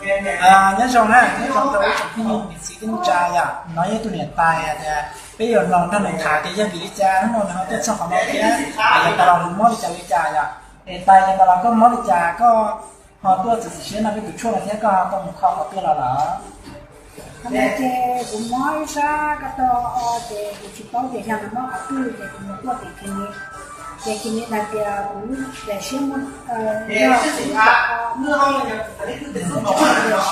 Nyob zoo na, nyob zoo rau ib tsoom phooj ywg niam txiv kwv tij neej tsa yom. No yog tus niam tais tias peb yuav los nrog nws tham tias yog vim li cas hnub no nws ho tuaj txog qhov no thiab, yog tas los nws mob li cas li cas yom. Niam tais, yog tas los koj mob li cas koj ho tuaj txiav txim siab noj peb tus tshuaj no thiab koj ho tau mus kho qhov twg los lawm? Qhov no ces kuv mob ib sab ko taw, ces kuv tsis paub tias yog nws mob qhov twg ces kuv mus kuaj tim clinic. Ces clinic hais tias kuv daim siab muaj, yog kuv muaj, daim siab, yog kuv txhob, yog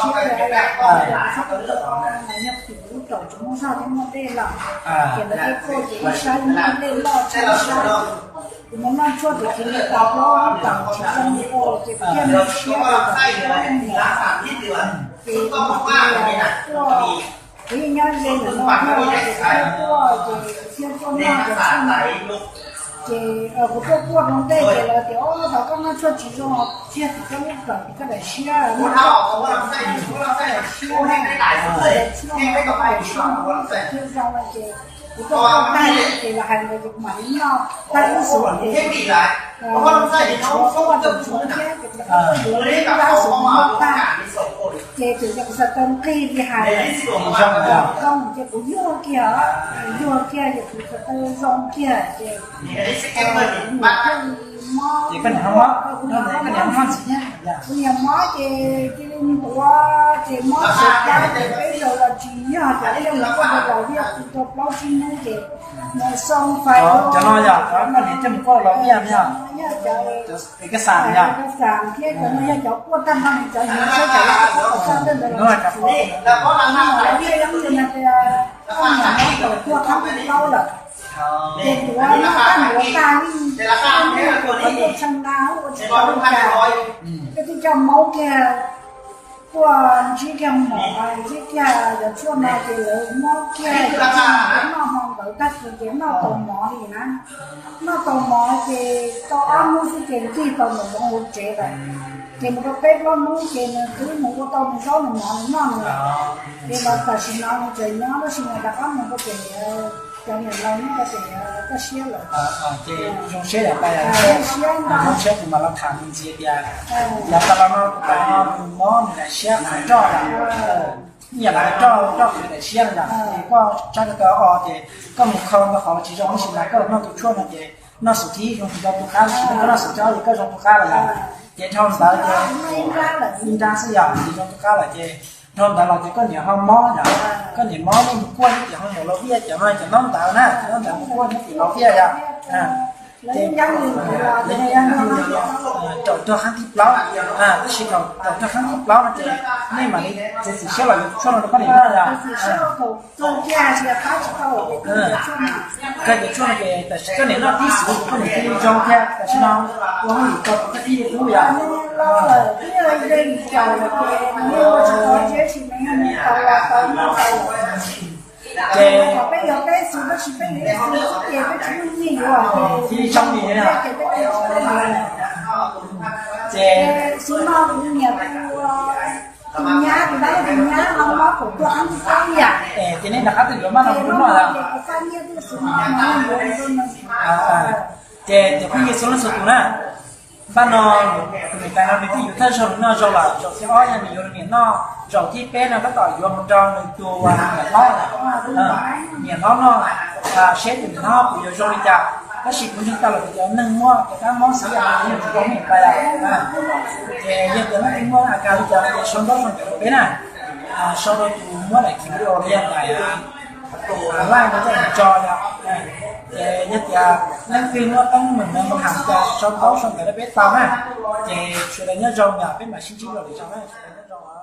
kuv lub raum tsis muaj zog thiab muaj dej los, ces lawv tuaj kuaj ces ib sab muaj dej loj tshaj ib sab. Kuv mus noj tshuaj tim clinic tau plaub teev tsis zoo li, ces kuv thiaj li siab rau kom kuv muaj ib niam. Ces kuv, kuv yeej nyob ze ntawm no thiab, ces kuv thiaj tuaj, ces kuv thiaj tuaj noj cov tshuaj no. Ces kuv tuaj kuaj rau ntej ces lawv tias, Ob, thov koj noj tshuaj tsis zoo, thiaj tsis tau lub raum koj daim siab, noj tshuaj tsis zoo koj daim siab na, daim siab no thiaj zoo no. Ces kuv tuaj kuaj tag ces lawv hais ntawd ces kuv mam li noj tag ib xuv ces tshuav kuaj tseem tshuav thiab, ces kuv tuaj yuav ib tab xuv noj tag, ces tseem yog kuv xav tau nqig li hais, zoo ces kuv yuag kiag, yuag kiag ces kuv xav tau zoo kiag ces kuv thiaj li mob, kuv niam mob, kuv niam mob ces cia li ntuav ces mob sawv plab ces peb zaug los tsis yog ces peb yuav mus kuaj rau Los Viaj, kuv tau plaub tsib hnub ces mus xoo fais, cov no yog cov koj niam coj mus kuaj Los Viaj yog, es koj xav yog, koj xav thiab cov no yog cov kuaj tag nrho cov niam saib cov lab tau tag ntawd los tsis tau, no Los Viaj ib tug no tias koj niam mob tau tuaj qab plaub lawm. Ces ntuav noj tag ntuav tag, hnub no kuv tuaj tshee na ua tsis tau li cas, peb twb coj maub kiag, kuaj ntsib kiag mov, ntsib kiag cov tshuaj no ces lawv muab kiag cov tshuaj no noj hmo ntawd tag kis ces noj tau mov li na. Noj tau mov ces tau ob hnub xwb ces ntig tau ntawm npoo hauv tsev lawm. Ces mus rau peb plaub hnub ces nws twb mus ua tau nws zaub nws mov nws noj nws lawm. Ces los tam sim no nws tseem nyob tab sis mas rov qab mus rau pem cov niam laus nyob rau pem toj siab lawm. Ces zoo siab yam tas, zoo siab tus mam los tham nws ntxiv tias yog tas los no tus poj nws mob nws daim siab qhov roj lawm, ib yam li roj, roj qhwv daim siab no yom. Ces koj tsab ko taw o ces koj mus kho ntau qhov tsis zoo tab sis mas koj los noj tus tshuaj no ces noj xub thib zoo tsis tau tu qab, tab sis koj noj xub thib ob ces koj zoo tu qab lawm yom. Ces dhau ntawd ces ib nrab xwb yom, ces zoo tu qab lawm ces dhau ntawd los ces koj niam ho mob yom, koj niam mob nej mus kuaj ces ho mus Los Viaj ces ho cov ntaub ntawv na, cov ntaub ntawv mus kuaj nyob tim Los Viaj yom. Ces raum tuag qab thib plaub, tab sis raum tuag qab thib plaub no ces nej mam li txiav txim siab los yuav tshuaj no rau koj niam noj yom. Koj cov tshuaj no ces tam sim koj niam noj tib xwb koj niam thiaj li zoo thiab, tam sim no ua hauj lwm tau koj thiaj li hlub yom. Ces thiaj li zoo li, ces tus nyab, tus dab laug tus nyab no mob kaum tuag qab thib plaub yam. Ces nej rov qab tuaj yuav npaj no rau nws noj lawm. Ces cov phooj ywg txhua leej txhua tus na, npaj no tus niam tais no nws twb yuav thawj zaug nws noj zoo lawm, zaum thib ob yog nws yuav nws niam noj, zaum thib peb no tab tom yuav mus rau nws tus niam hlob, niam hlob noj, seb tus niam hlob puas yuav zoo li cas. Tab sis kuv ntseeg tau lawm tias cov neeg muaj cov kab mob xwb yam no yeej tsis zoo niam tais lawm. Ces yog tias leej twg muaj a kas li cas no ces sau ntaub sau ntawv rau peb na, sau rau tus muab daim video los yog daim live no coj mus tso yom. Ces yog tias leej twg muaj teeb meem no mus tham cas sau ntaub sau ntawv rau peb tau na. Ces sawv daws nyob zoo yom, peb mam sib ntsib dua lwm zaus na, sawv daws nyob zoo.